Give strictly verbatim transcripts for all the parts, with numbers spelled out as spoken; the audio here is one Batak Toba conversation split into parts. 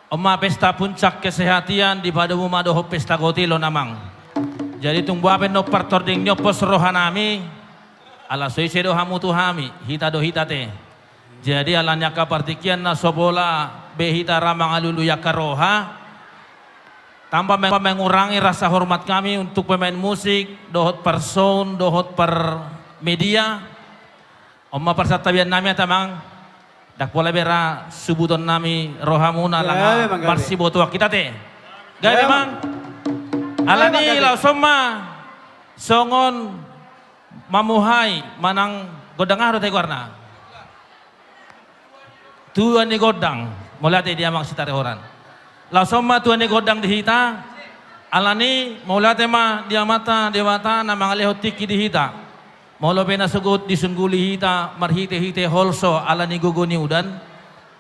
On ma pesta puncak kesehatian dipadomu ma dohot pesta gotilon, Amang. Jadi tung boha pe annon partording ni on pos rohanami, ala so ise do hamu tu hami, hita do hita te. Jadi ala ni angka partingkian na so pola be hita ra mangalului angka roha, tanpa me-, mengurangi rasa hormat kami untuk pemain musik, dohot par sound, dohot par media. On ma parsantabian nami ate, Amang. Ndang pola be ra subuton nami rohamuna, gabe, langa Amang, gabe. Marsibotoan hita te. Gabe, gabe, Amang. Amang. Gabe, Amang, gabe. Alani laos on ma songon mamuhai manang gondang, aha do ate goarna? Tua ni gondang. Mauliate di Amang Sitarehoran. Laos on ma tua ni gondang di hita. Alani mauliate ma di Amanta Debata na mangalehon tingki di hita. Molo pe na sogot disungguli hita marhitehite holso ala ni gogo ni udan,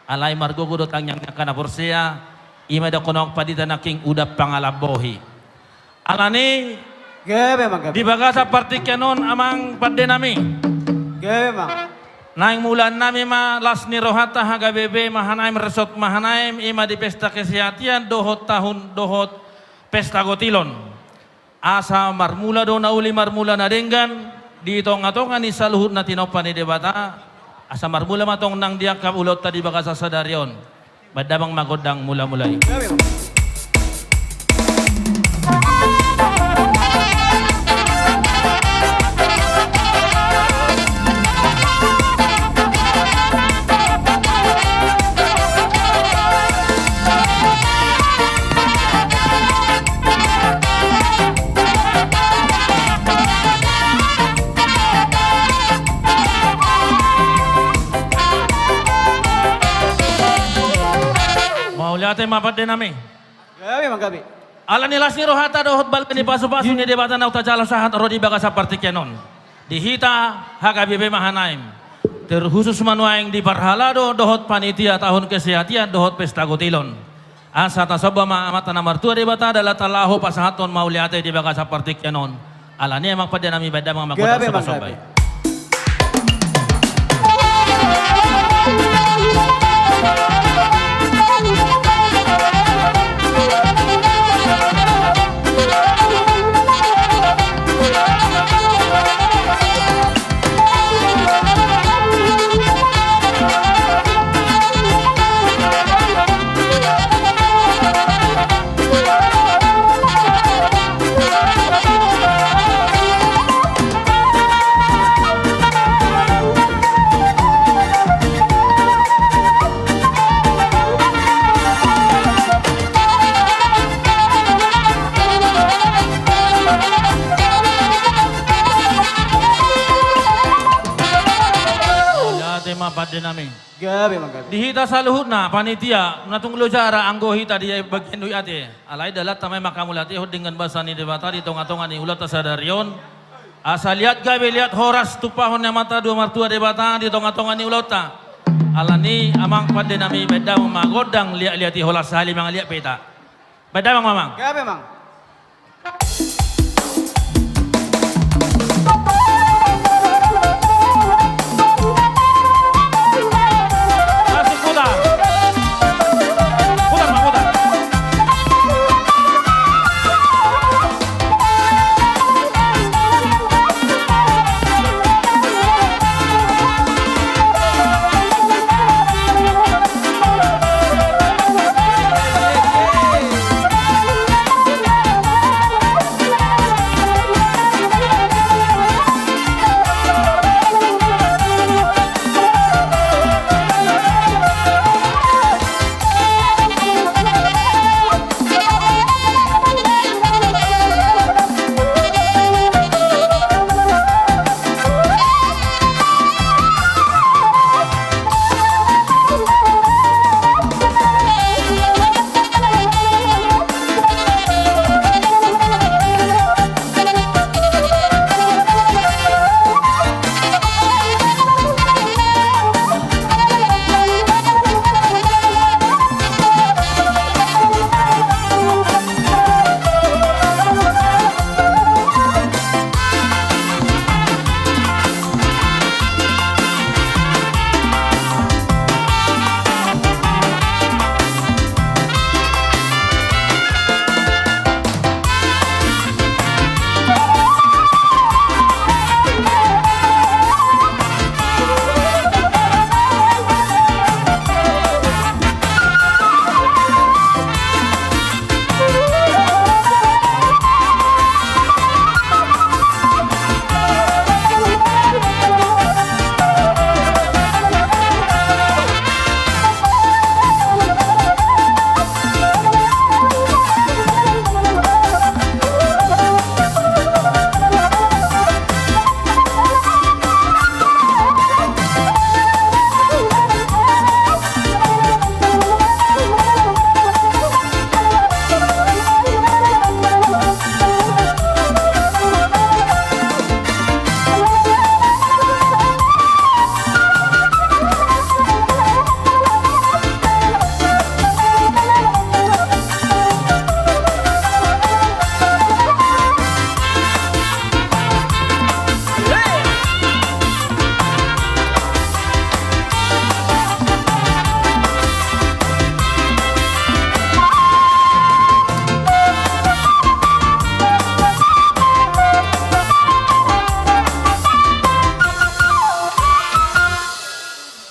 alai margogo do tangiang ni angka na porsea, i ma didokhon pandita nangkin udan pangalambohi. Alani, gabe, Amang, gabe. Di bagasan partingkian on, Amang pande nami. Gabe, Amang. Naeng mulaan nami ma las ni rohanta H K B P Mahanaim, Resort Mahanaim, i ma di pesta kesehatian dohot tahun dohot pesta gotilon. Asa marmula do na uli, marmula na denggan di tongatonga ni saluhut na tinompa ni Debata. Asa marmula ma tong nang di angka ulaonta di bagasan sadari on. Baen damang ma gondang mulamula i. Mauliate ma pande nami. Gabe, Amang, gabe. Ala ni las ni rohanta dohot balga ni pasupasu ni Debata na tajalo sahat ro di bagasan partingkian on. Di hita H K B P Mahanaim, terkhusus ma nuaeng di parhalado dohot panitia tahun kesehatian dohot pesta gotilon. Asa tasomba ma Amanta na martua Debata, dalan ta laho pasahathon mauliate di bagasan partingkian on. Alani, Amang pande nami, baen damang ma gondang, gabe, Amang, sombasomba i. Gabe. Mauliate ma pande nami. Gabe, Amang, gabe. Di hita saluhutna panitia, na tung loja ra anggo hita di bagian i ate. Alai dalan ta ma i manghamauliatehon denggan basa ni Debata di tongatonga ni ulaonta sadari on. Asa liat gabe, liat horas tumpahon ni Amanta na martua Debata di tongatonga ni ulaonta. Alani, Amang pande nami, baen damang ma gondang liatliat i holan, sahali mangaliat pe hita. Baen damang ma, Amang. Gabe, Amang. Asik, putar. Putar, Amang, putar.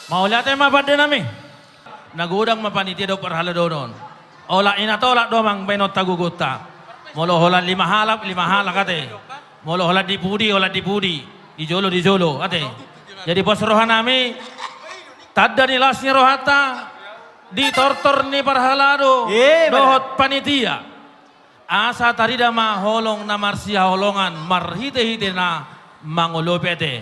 Mauliate ma pande nami. Na godang ma panitia dohot parhalado on. Olat ni na tolap do amang baenonta gogonta. Molo holan lima halak, lima halak ate. Molo holan di pudi, holan di pudi. Di jolo, di jolo ate. Jadi pos roha nami, tanda ni las ni rohanta di tortor ni parhalado dohot panitia. Asa tarida ma holong na marsihaholongan marhitehite na mangolopi ate.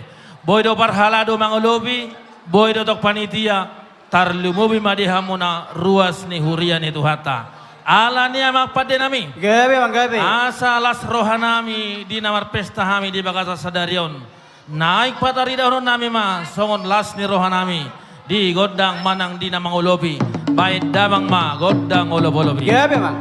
Boi do parhalado mangolopi, boi do tong panitia, tarlumobi ma di hamuna ruas ni huria ni Tuhanta. Alani i amang pande nami. Gabe amang gabe. Asa las roha nami di na marpesta hami di bagasan sadari on. Naeng pataridahonon nami ma songon las ni roha nami di gondang manang di na mangolopi, baen damang ma gondang olopolopi. Gabe amang.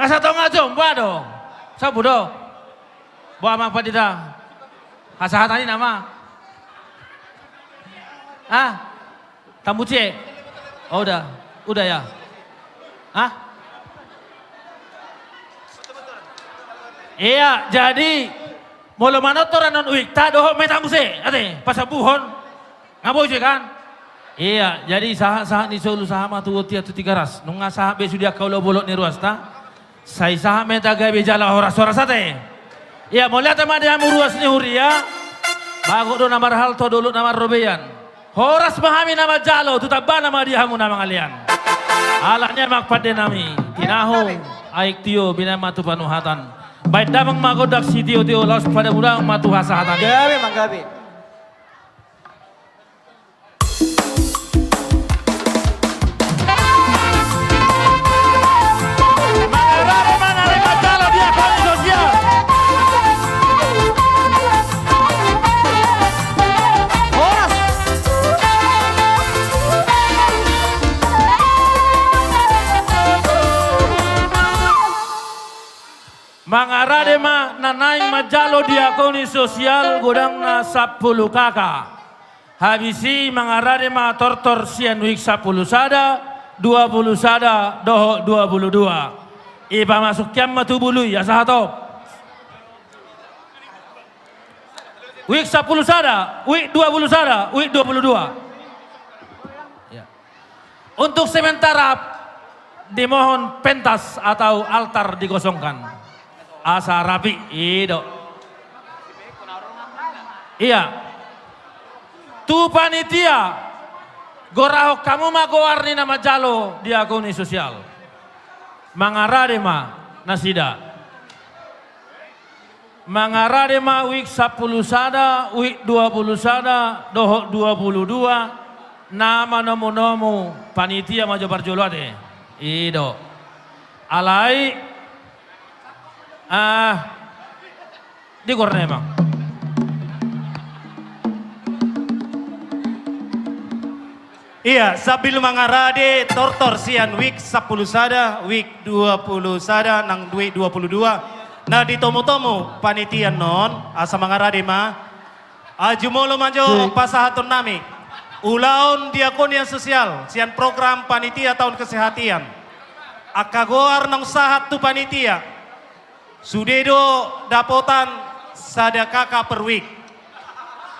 Satonga jomba do. Sabu do. Boa ma pandita. Hasahatan i nama. Ah. Tambucie. Oh, udah. Udah ya. Hah? Iya, jadi molo manortor annon uikta dohot ma i tambucie. Ate, pasambuhon. Nga boi je kan? Iya, jadi sahat-sahat ni solu sahat ma tu bontean tu Tigaras. Nunga sahat be sude angka ulaon bolon ni ruasta. Sai sahat ma i gabe jala horas-horas ate. Ia mauliate ma di hamu ruas ni huria. Bagot do na marhalto, dolok na marrobean. Horas ma hami na manjalo, tu tambana ma di hamu na mangalean. Alani i amang pande nami, tinahu, aek tio, binahen ma tu panuhatan. Baen damang ma gondang sitio-tio, laos padabu damang ma tu hasahatan i. Gabe, amang, gabe. Mangarade ma na naeng manjalo diakonia sosial. Horas. Mangarade ma na naeng manjalo diakonia sosial godangna sampulu K K. Habis i mangarade ma tortor sian wik sampulu sada, dua pulu sada, dohot dua pulu dua. Ipamasuk hian ma tu bulu i, asa hatop. Wik sampulu sada, wik dua pulu sada, wik dua pulu dua. Ya. Untuk sementara, dimohon pentas atau altar dikosongkan. Asa rapi, i do. Iya. Tu panitia, gorahon hamu ma goar ni na manjalo diakonia sosial. Mangarade ma nasida. Mangarade ma wik sampulu sada, wik dua pulu sada, dohot dua pulu dua, na manomu-nomu panitia ma jo parjolo ate. I do. Alai, ah, di goar na i amang. Iya, sambil mangarade tortor sian wik sampulu sada, wik dua pulu sada, nang wik dua pulu dua. Na ditomu-tomu panitia annon, asa mangarade ma. Jumolo ma jo pasahaton nami. Ulaon diakonia sosial, sian program panitia taon kesehatan. Angka goar naung sahat tu panitia. Sude do dapotan sada K K per wik.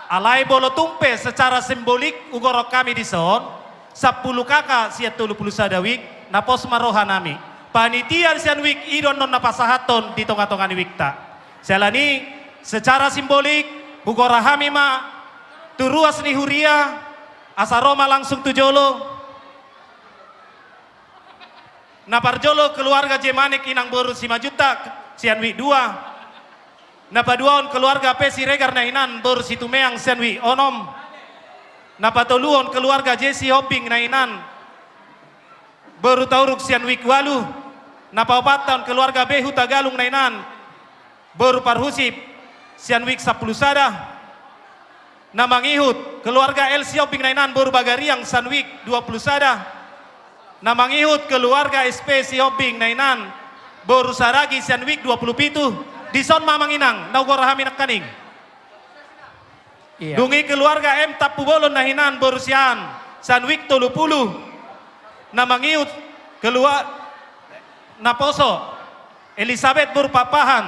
Alai molo tung pe secara simbolik hugorahon hami dison, sampulu K K sian tolu pulu sada wik, na pos ma roha nami. Panitia sian wik i do annon na pasahathon di tonga-tonga ni wikta. Siala ni i, secara simbolik, hugorahon hami ma, tu ruas ni huria, asa ro ma langsung tu jolo, Na parjolo keluarga Jemanik inang boru Simanjuntak sian wik dua. Na paduahon keluarga P Siregar na hinan boru Situmeang sian wik onom. Na patoluhon keluarga J Sihombing na hinan boru Tauruk sian wik ualu. Na paopathon keluarga B Hutagalung na hinan boru Parhusip sian wik sampulu sada. Na mangihut keluarga L Sihombing na hinan boru Bagariang sian wik dua pulu sada. Na mangihut keluarga S P Sihombing na hinan boru Saragi sian wik dua pulu pitu. Dison ma amang inang na hugorahon hami nangkaning. Iya. Dung i keluarga M Tampubolon na hinan boru Siahaan sian wik tolu pulu. Na mangihut kelua-, naposo Elisabet boru Pakpahan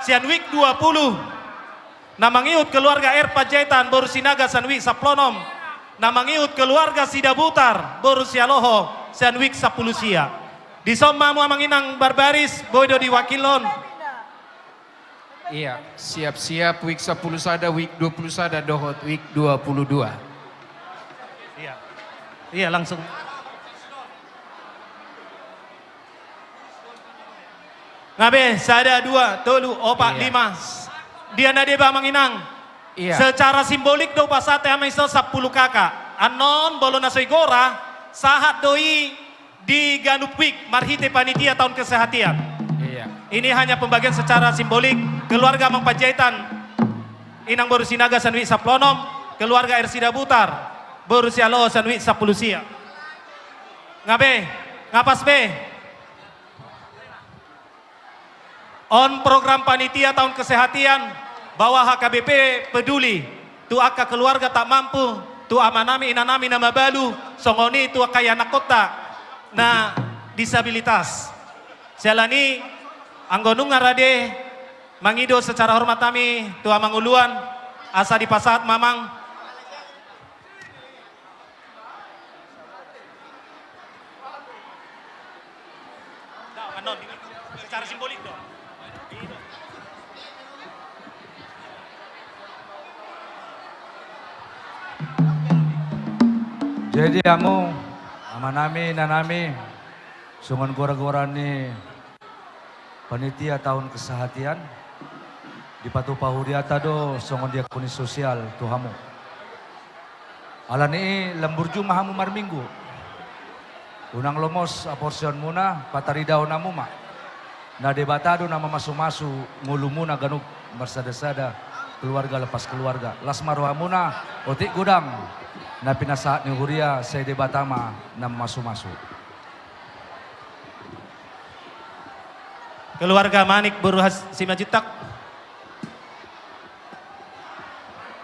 sian wik dua pulu. Na mangihut keluarga R Panjaitan boru Sinaga sian wik sampulu onom. Na mangihut keluarga Sidabutar boru Sialoho sian wik sampulu sia. Dison ma hamu amang inang barbaris, boi do diwakilhon. Iya, siap-siap wik sampulu sada, wik dua pulu sada dohot wik dua pulu dua. Iya. Iya, langsung. Nga be, sada, dua, tolu, opat, iya, lima. Dia na deba amang inang. Iya. Secara simbolik do hupasahat hami dison sampulu K K. Annon molo na so hugorahon, sahat do i di ganup wik marhite panitia taon kesehatan. Iya. Ini hanya pembagian secara simbolik. Keluarga Amang Panjaitan, inang boru Sinaga sian wik sampulu onom, keluarga R Sidabutar boru Sialoho sian wik sampulu sia. Nga be, nga pas be. On program panitia taon kesehatan bahwa H K B P peduli tu angka keluarga tak mampu, tu amanami inanami na mabalu, songon i tu angka ianakhonta na disabilitas. Siala ni i, anggo nunga rade, mangido secara hormat hami tu amang uluan, asa dipasahat ma amang. Secara simbolik do. Jadi hamu, amanami, inanami, songon gora-gora ni panitia taon kesehatan, dipatupa hurianta do songon diakoni sosial tu hamu. Ala ni i lam burju ma hamu marminggu. Unang lomos haporseaonmuna, pataridahon hamu ma. Na Debata do na mamasu-masu ngolumuna ganup marsada-sada, keluarga lepas keluarga. Las ma rohamuna, otik godang na pinasahat ni huria, sai Debata ma na mamasu-masu. Keluarga Manik boru Has-, Simanjuntak.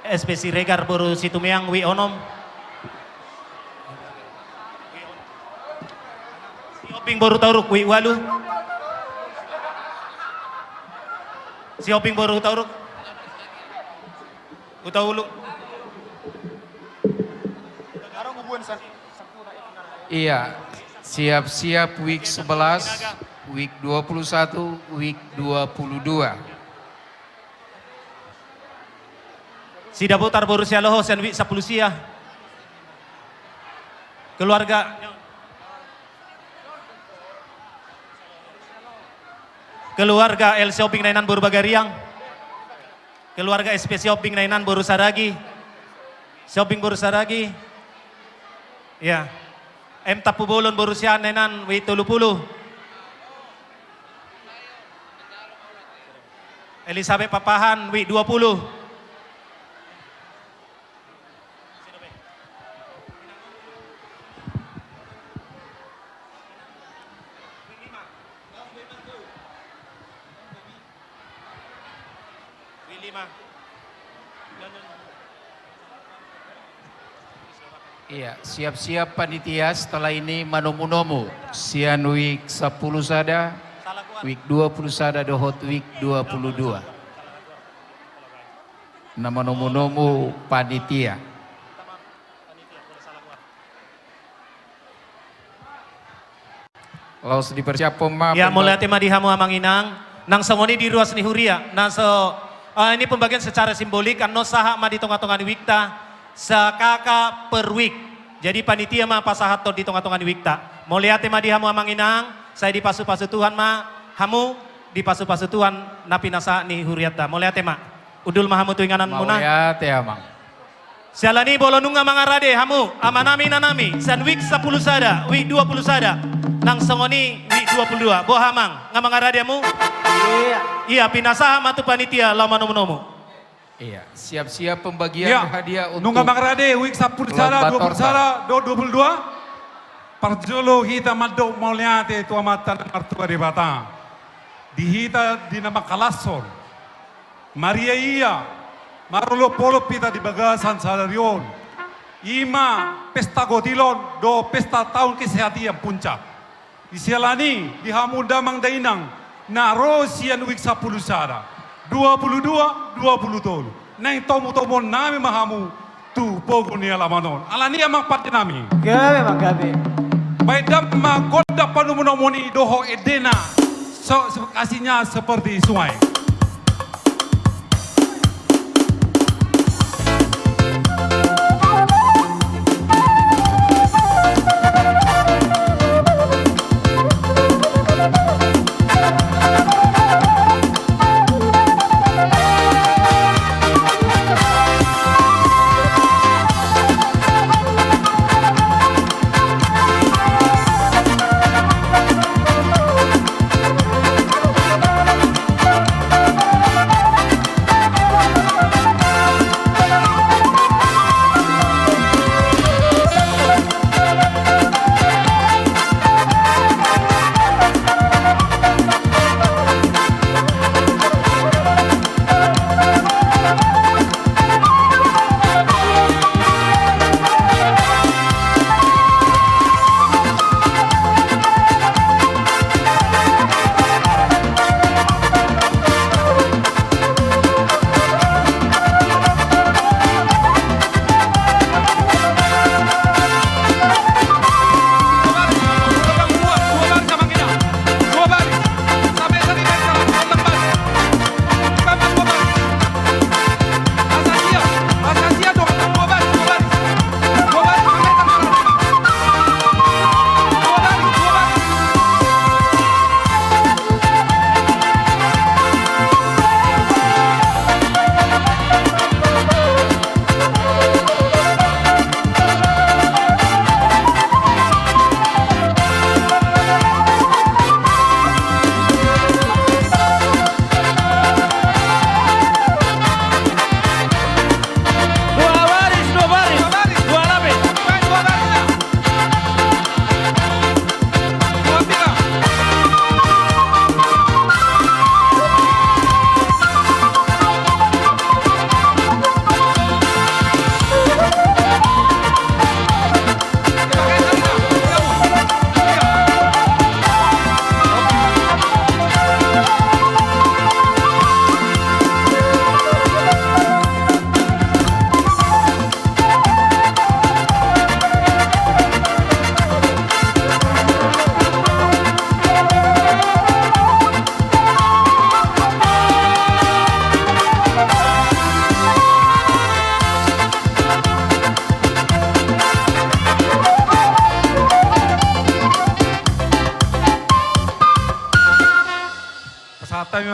S P Siregar boru Situmeang, wijk onom. Sihombing boru Hutauruk, wijk ualu. Sihombing boru Hutauruk. Hutaulu. Iya, siap-siap wijk sebelas, wijk dua puluh satu, wijk dua puluh dua. Sidabutar boru Sialoho sian wijk sampulu sia. Keluarga, keluarga L Sihombing Nainan boru Bagariang. Keluarga S P Sihombing Nainan boru Saragi. Sihombing boru Saragi. Ya. M Tampubolon boru Siahaan Nainan, wijk tolu puluh. Elisabet Pakpahan, wijk dua puluh. Iya, siap-siap panitia, setelah ini manomu-nomu sian wijk sampulu sada, wijk dua puluh sada dohot wijk dua puluh dua. Na manomu-nomu panitia. Laos dipersiaphon ma. Ya, pemba- mauliate ma di hamu amang inang. Nang songon i di ruas ni huria. Nang so, eh, ini pembagian secara simbolik, annon sahat ma di tonga-tonga ni wikta, sakaka per wijk. Jadi panitia ma pasahathon di tonga-tonga ni wikta. Mauliate ma di hamu amang inang, sai dipasu-pasu Tuhan ma hamu, dipasu-pasu Tuhan na pinasahat ni hurianta. Mauliate ma. Hundul ma hamu tu inganan muna. Mauliate amang. Siala ni i molo nunga mangarade hamu, amanami inanami, sian wijk sampulu sada, wijk dua puluh sada, nang songon i wijk dua puluh dua. Boha amang, nunga mangarade hamu? Iya. Iya, pinasahat ma tu panitia laho manomu-nomu. Iya, siap-siap pembagian hadiah untuk lomba torta. Iya, nunga mangarade wijk sampulu sada, dua puluh sada, do dua puluh dua. Parjolo hita mandok mauliate tu Amanta na martua Debata. Di hita di na mangkalashon. Maria ia, marolopolop hita di bagasan sadari on. I ma pesta gotilon, dohot pesta taon kesehatan puncak. Di siala ni i, di hamu damang dainang, na ro sian wijk sampulu sada, dua puluh dua, dua puluh tolu. Naeng tomu-tomuon nami ma hamu, tu pogu ni alaman on. Ala ni i amang pande nami. Gabe ma gabe. Baen damang ma gondang panomu-nomuon i dohot endena. So, so, kasihnya seperti sungai.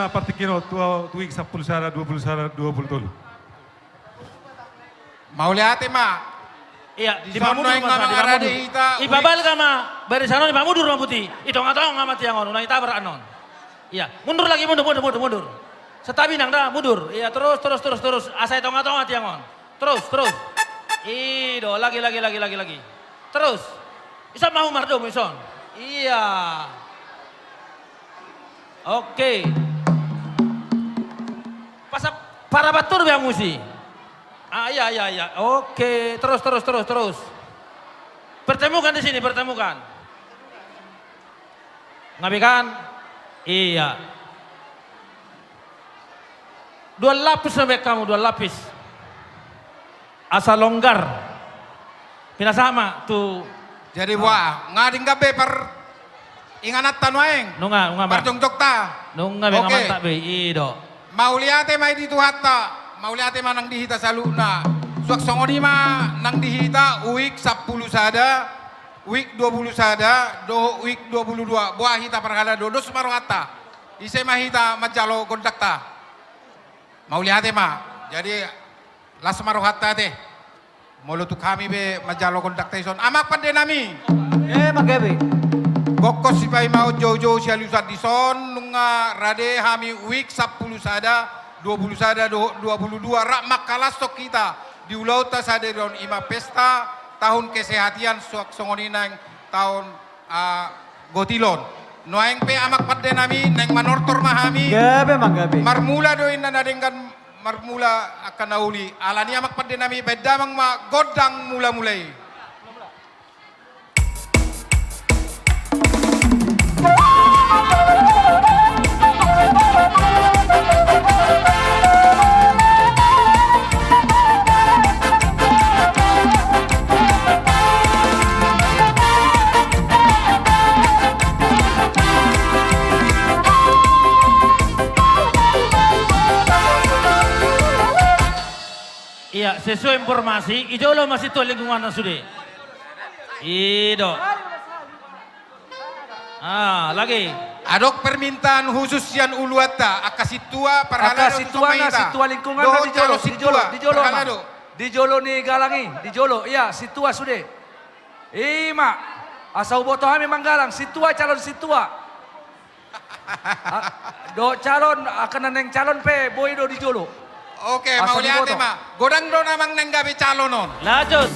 partingkian on tu, tu week sampulu sada, dua pulu sada, dua pulu tolu. Mauliate ma. Iya, dison dipamundur ma, naeng sa, nunga dipamundur. Rade hita, ipabalga ma barisan on, dipamundur ma, Puti. I tonga-tonga ma tiang on, unang itabar annon. Iya, mundur lagi, mundur, mundur, mundur, mundur. Santabi nang da, mundur. Iya, terus, terus, terus, terus. Asa i tonga-tonga tiang on. Terus, terus. I do, lagi, lagi, lagi, lagi, lagi. Terus. Ison ma hamu mardomu ison. Iya. Oke. Pasap, parabat tu do be hamu disi. Ah, iya, iya, iya. Oke, terus, terus, terus, terus. Pertemukan di sini, pertemukan. Nga be kan? Iya. Dua lapis na be hamu, dua lapis. Asa longgar. Pinasahat ma tu. Jadi, ah, boha, nga denggan be par ingananta nuaeng. Nunga, nunga, Bang. Parjongjongta. Nunga be, oke. Nga mantap be, i do. Mauliate ma i di Tuhanta, mauliate ma nang di hita saluhutna. Suang songon i ma nang di hita, week sampulu sada, week dua pulu sada, dohot week dua pulu dua. Boha hita parhalado, dos ma rohanta. Ise ma hita manjalo gondangta. Mauliate ma. Jadi, las ma rohanta ate. Molo tung hami be manjalo gondangta dison, amang pande nami. Eh, manggabe. Gokhon sipaimaon, joujou sialusan, dison nunga rade hami week sampulu sada, dua pulu sada dohot dua pulu dua, rap mangkalashon hita di ulaonta sadari on, i ma pesta tahun kesehatan, suang songon i nang tahun, ah, gotilon. Nuaeng pe, amang pande nami, naeng manortor ma hami. Gabe, manggabe. Marmula do inna na denggan, marmula angka na uli. Alani, amang pande nami, baen damang ma gondang mula-mula i. Iya, sesuai informasi, i jolo ma sintua lingkunganna sude. I do. Ah, lagi. Adong permintaan khusus sian uluanta, angka sintua parhalado, angka sintua na, sintua lingkungan na, dohot di jolo, di jolo, di jolo ma. Parhalado. Di jolo ni galang i, di jolo, iya, sintua sude. I ma, asa huboto hami manggalang, sintua, calon sintua. Ah, dohot calon, angka na naeng calon pe, boi do di jolo. Oke, asa mauliate diboto ma. Godang do amang naeng gabe calon on. Lanjut.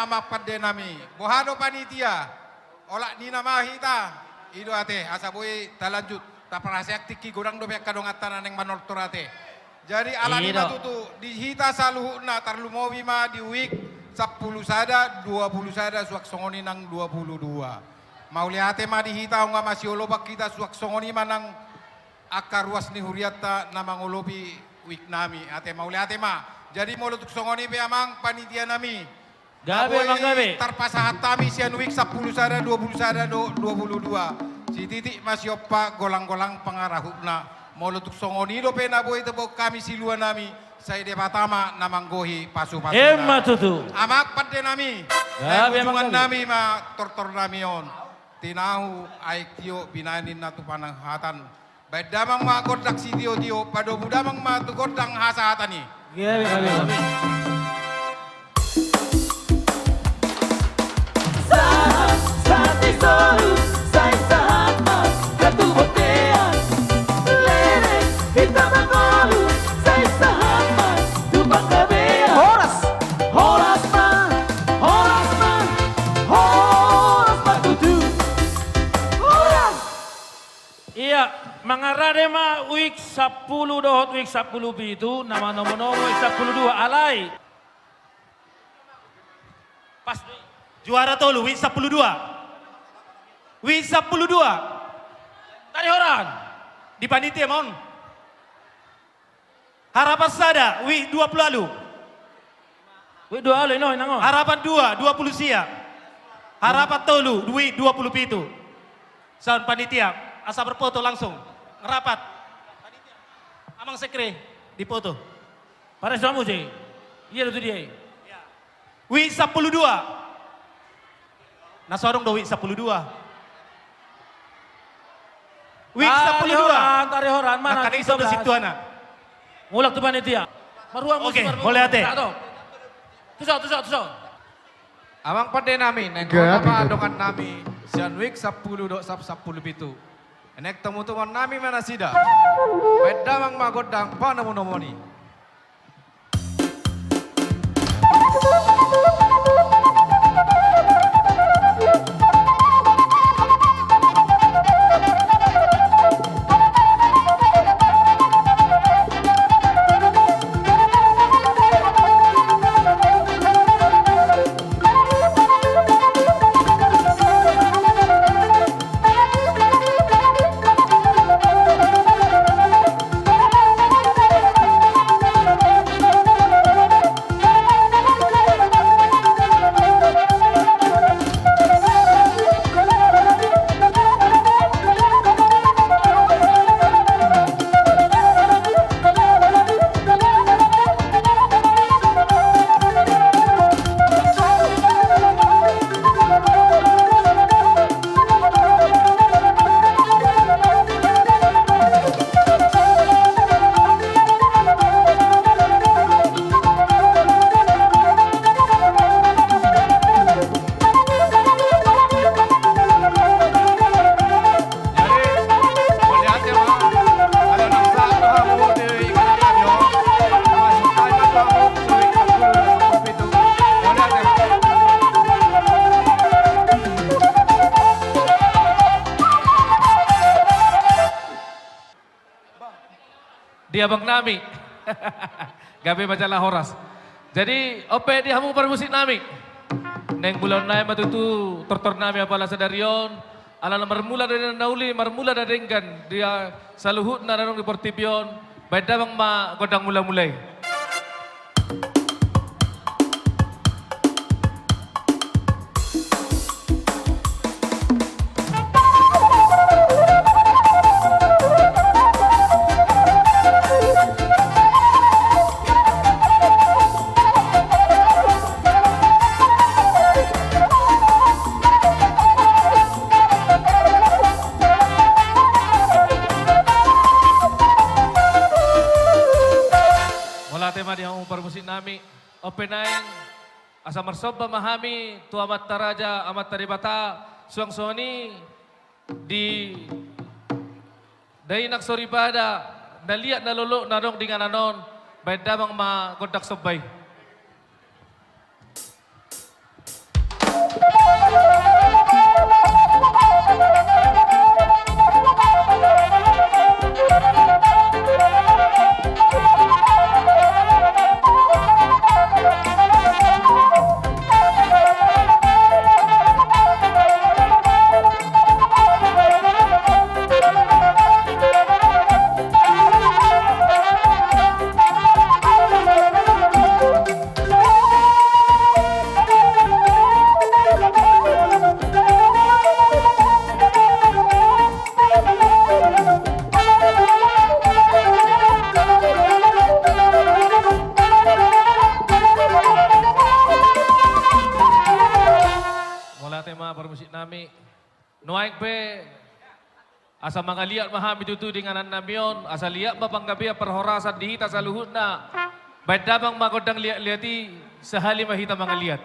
amang pande nami. Boha do panitia? Olat ni nama hita. I do ate, asa boi talanjut. Taparhaseang tingki godang dope angka donganta na naeng manortor ate. Jadi alani ma tutu di hita saluhutna, tarlumobi ma di week sampulu sada, dua pulu sada, suang songon i nang dua pulu dua. Mauliate ma di hita, nunga masiolopan hita, suang songon i ma nang angka ruas ni hurianta na mangolopi week nami. Ate, mauliate ma. Jadi molo tung songon i pe amang panitia nami, na boi tarpasahat hami sian week sampulu sada, dua pulu sada dohot dua pulu dua. Sititik ma siompa, golang-golang pangarahutna. Molo tung songon i dope na boi teboan hami silua nami, sai Debata ma na manggohi pasu-pasuna. Emma tutu. Amang pande nami, na ujungan nami ma tortor nami on. Tinahu, aek tio, binahen ninna tu panahatan. Baen damang ma gondang sitio-tio, padomu damang ma tu gondang hasahatan i. Gabe, gabe, gabe. Sahat, sahat ni solu, sai sahat ma hita tu bontean. Leleng hita mangolu, sai sahat ma tu panggabean. Horas! Horas ma, horas ma, horas ma tutu. Horas! Ia, mangarade ma week sampulu dohot week sampulu pitu, na manomu-nomu week sampulu dua, alai. Pas. Juara tolu, week sampulu dua. Week sampulu dua. Tadi horan. Di panitia ma on. Harapan sada, week dua pulu ualu. Week dua pulu ualu, ino, inang on. Harapan dua, dua pulu sia. Harapan tolu, week dua pulu pitu. Sahat panitia, asa berfoto langsung. Ngerapat. Amang sekre, dipoto. Pares hamu si. Ia do tu dia i. Week sampulu dua. Na so adong do week sampulu dua. Week sampulu dua. Tari horan, tari horan, mana? Nangkin i so do situana. Mulak tu panitia. Marua musim. Oke, mauliate. Tuso, tuso, tuso. Amang pande nami, naeng ro nama dongan nami sian week sampulu dohot sampulu pitu. Naeng tomutomuon nami ma nasida. Baen damang ma gondang panomunomuon i. Di abang nami. Gabe ma jala horas. Jadi, on pe di hamu parmusik nami. Naeng mulaon nai ma tutu tortor nami apala sadari on. Ala na marmula dari na uli, marmula dari denggan. Di, ah, saluhutna na adong di portibi on. Baen damang ma gondang mula-mula i. Mauliate ma di hamu parmusik nami. On pe naeng asa marsomba ma hami tu Amanta Raja, Amanta Debata, suang songon i di dainang soripada, na liat na lolo na adong di inganan on, baen damang ma gondang somba i. Mauliate ma parmusik nami. Nuaeng pe asa mangaliat ma hami tutu di inganan nami on, asa liat ma panggabean parhorasan di hita saluhutna. Baen damang ma gondang liat-liat i, sahali ma hita mangaliat.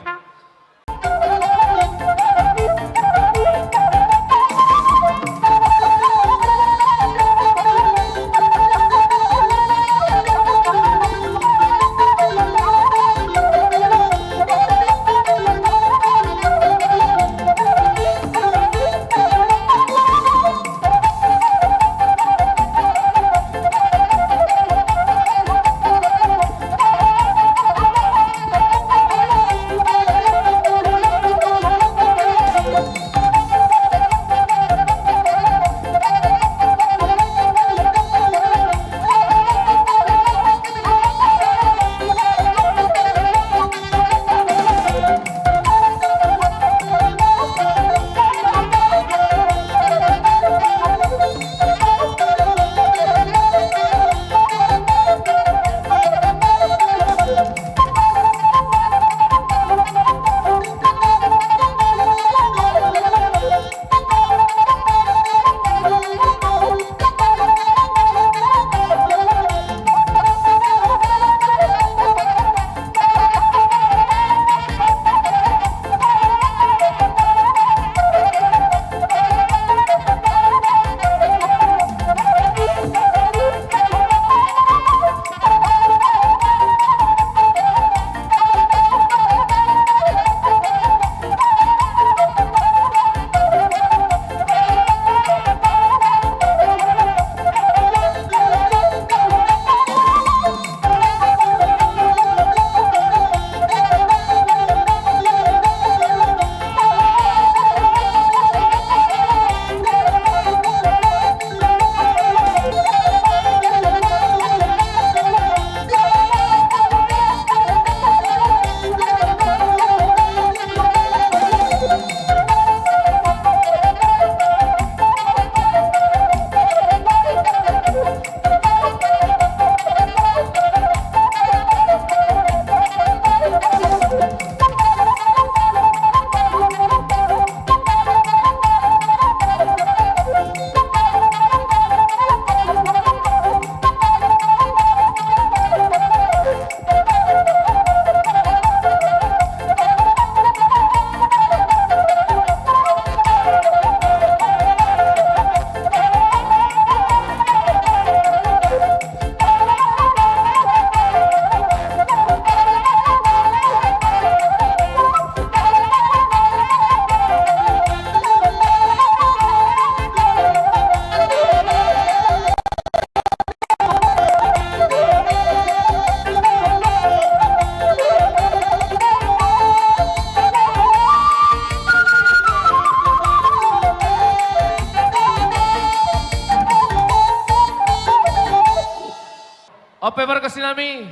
On pe pargonsi nami.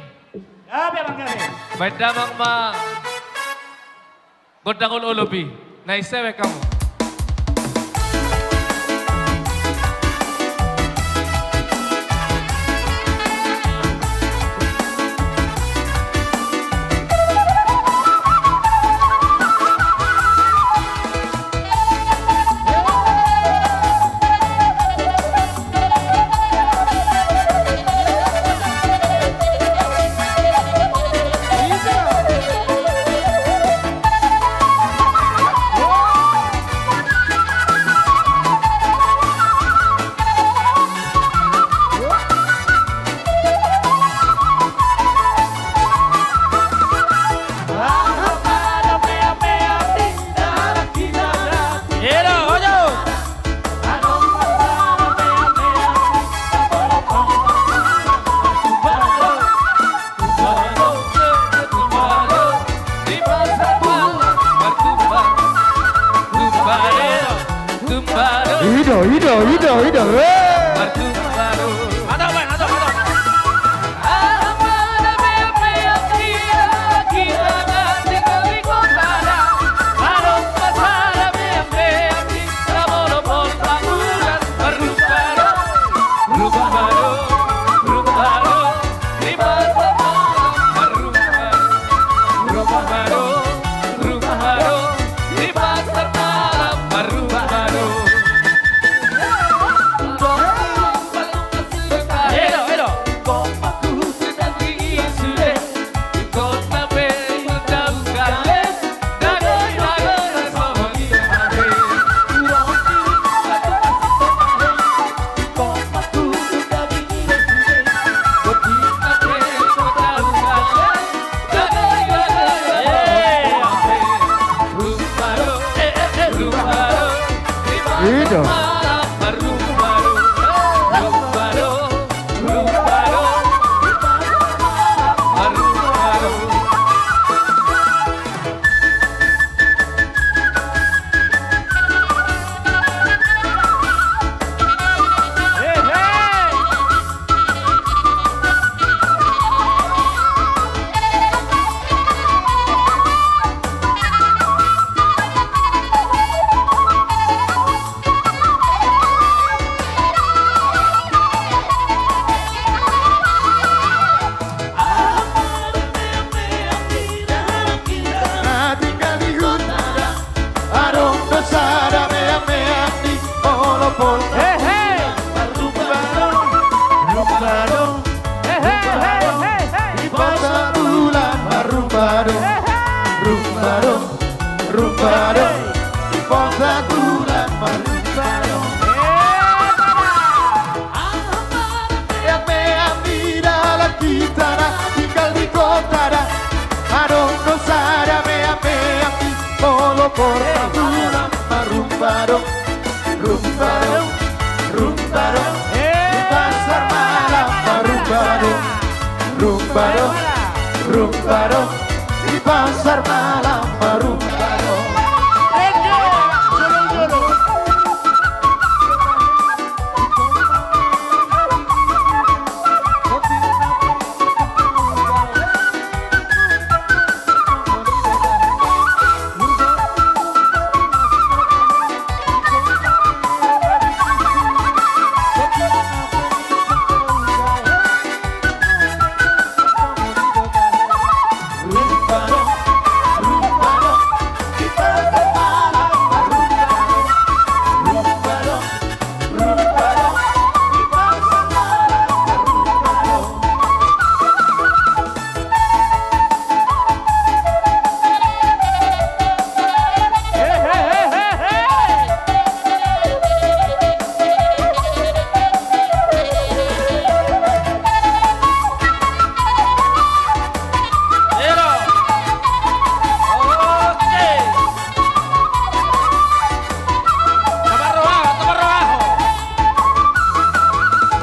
Gabe, Bang, gabe. Baen damang ma gondang olopolop i. Na ise be hamu. Ido, ido, ido, ido. Eh. Ido. Adong do sada meang-meang di molo Polta. Hehe. Rumba dong, rumba dong, hehe, rumba dong, hehe, hehe, di Polta Bulan marrumba dong. Hehe. Rumba dong, rumba dong, di Polta Bulan marrumba dong. Hehe. Meang-meang di dalan hita na tinggal di kota da. Adong do sada meang-meang di molo Polta Bulan marrumba dong. Rumba dong, rumba dong, di pasar malam marrumba dong. Rumba dong, rumba dong, di pasar malam marrumba dong.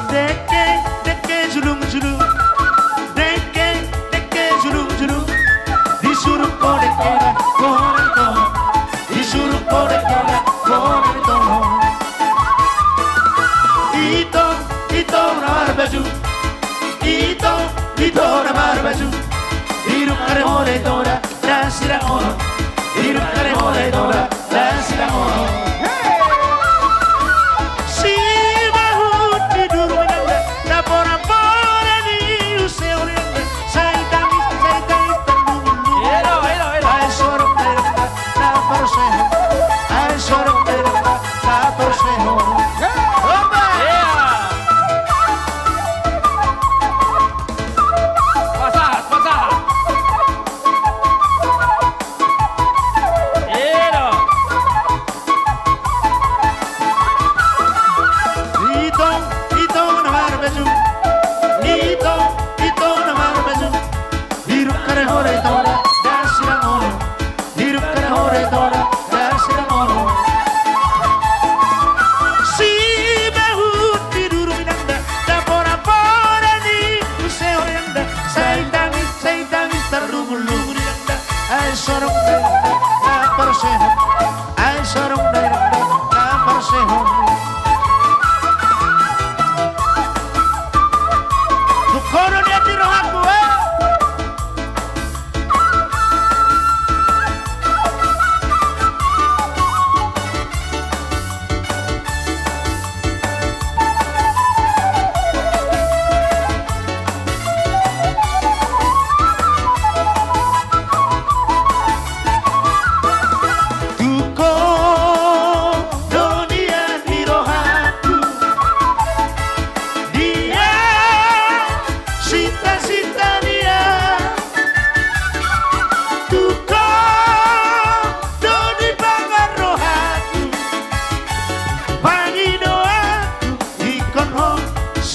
Dengke, dengke, julung, julung. Dengke, dengke, julung, julung. Di suruk o dengke na, bona di toho. Di suruk o dengke na, bona di toho. Ito, ito na marbaju. Ito, ito na marbaju. Di dung na re mole ito da. Dang sirang onon, di dung na re mole ito da, dang sirang onon. Sibahut di duru menang da, na pora-pora di use uliang da. Sai tangis, sai tangis, tangis. Elo, elo, elo. Ai sorok menang da, na parsehon. Ai sorok menang da, na parsehon. Oba! Iya. Pasahat, pasahat. Elo.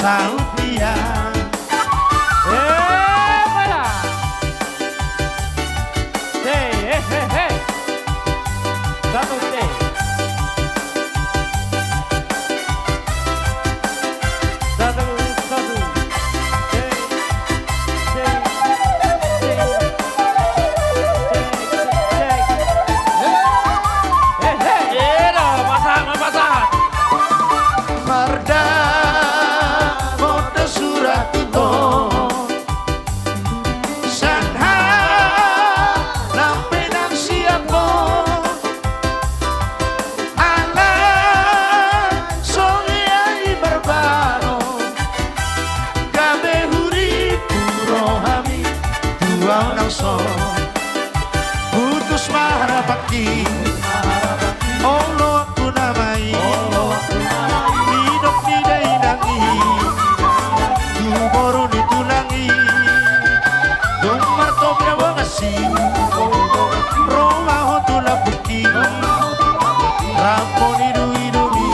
Tahu dia. Eh, mana? Hei, hei, hei, hei. Satu, hei. Satu, satu. Hei, hei, hei. Hei, hei. Eda, pasahat ma, pasahat. Mardamot do surat ito. Sangha lampe nang siap on. Alai songon i ai marbaron. Gabe hurip tu rohami. Tuau nang son. Putus ma harapanki. Oloanku nama i. Nidok ni dainang i. Tu boru ni tulang i. Dung martopi na bongas i. Ro ma ho tu lambungki. Rambu ni duidui.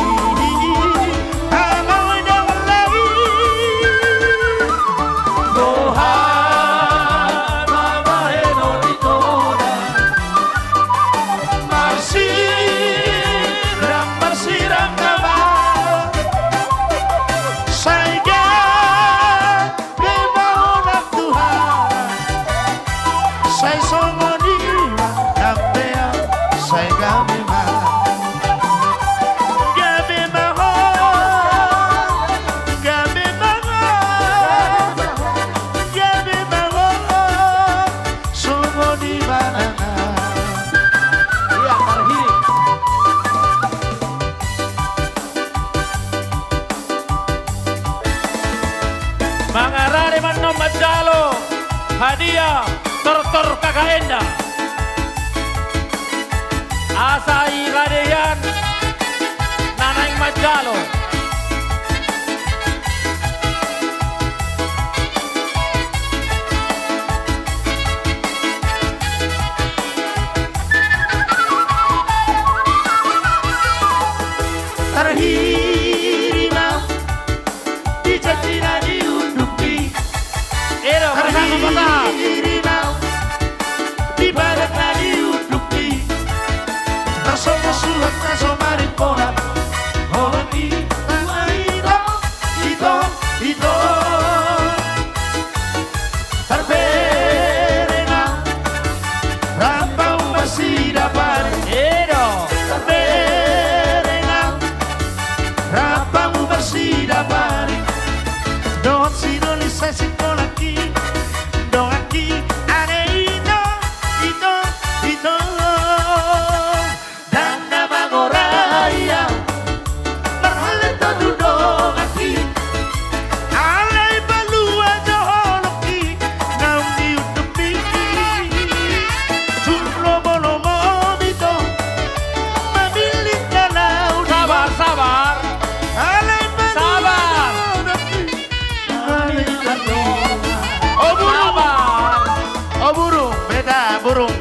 Boha ma bahenon itona. Marsilang, marsilang nama. Sai gabe ma ho nang Tuhan. Sai songon i ma nang pe ahu. Sai gabe ma. Gabe ma ho. Gabe ma ho. Gabe ma ho. Songon i ma nang ahu. Ia, tarhiri. Mangarade ma annon manjalo hadiah tortor K K N da. Asa i rade hian na naeng manjalo. Tarhiri ma di janji na niundukmi. Ero, pasahat, pasahat. Tarhiri ma di badan na niundukmi. Tarsongon surat na so marimpola. Holan i, ito, ito, ito. Tarbereng ahu, rap hamu marsidaparing. Ero. Tarbereng ahu, rap hamu marsidaparing. Dohot si Doli sai singkolangki, donganki, ale ito, ito, ito. Ndang na mangorai ahu, marhalto tu donganki. Alai palua jo holongki, naung niundukmi. Tung lomo-lomo ito, mamillit na laho. Sabar, sabar. Alai palua jo holongki. Sabar. O burung. Sabar. O burung, beda burung.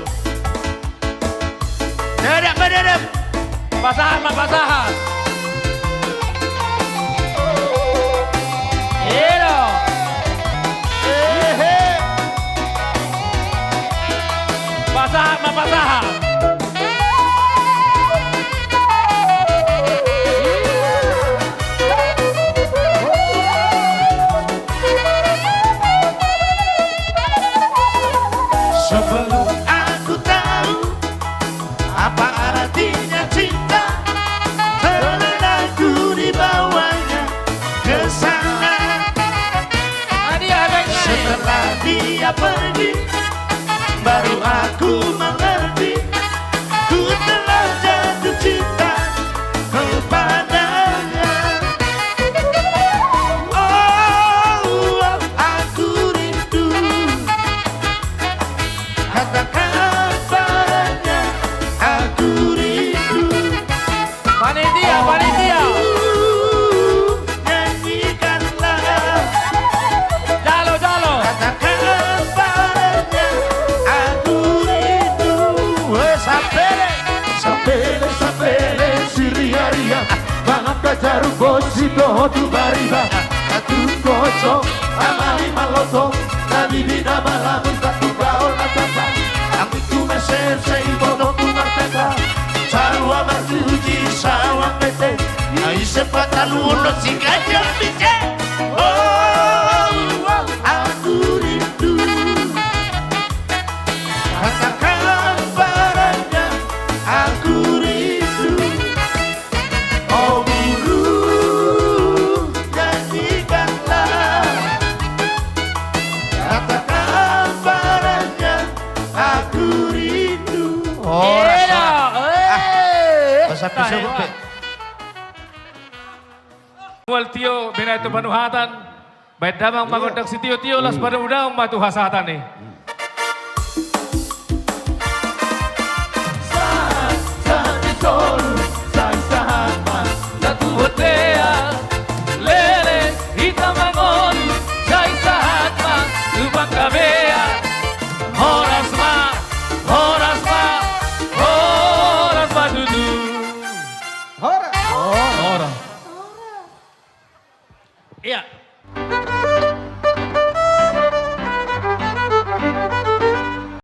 Dadap, dadap. Pasahat ma, pasahat. Ero. Ehe. Pasahat ma, pasahat. Sebelum aku tahu apa artinya cinta, terlena ku dibawanya ke sana. Setelah dia pergi, baru aku mengerti, ku telah jatuh cinta kepadanya. Oh, aku rindu. Katakan padanya, aku rindu. Panitia, panitia. Nyanyikanlah. Jalo, jalo. Katakan padanya, aku rindu. Weh, sapele. Sapele, sapele, siriaria. Mangan kajaru bosi dohot tu bariba. Tung gosok ama i maloto, na bibi na malamun, tatu gaol na tata. Angin tu meser, sei boto tu martata. Sarua martuji, sarua mete. Ai sepat alu uno si gajah bise. Oh, aku rindu. Katakan padanya, aku rindu. Oh guru, nyanyikanlah. Katakan padanya, aku rindu. Horas. Iya, ah, eh. Bahasa Tahe. Pisau pe. Mual tio, binahen tu panuhatan. Baen damang ma gondang sitio-tio, las padamu daong ma tu hasahatan i. Sahat, sahat ni solu, sai sahat ma. Datu bontean, leleng hita mangolu, sai sahat ma tu panggabean. Horas ma, horas ma, horas ma tutu. Horas. Horas. Iya.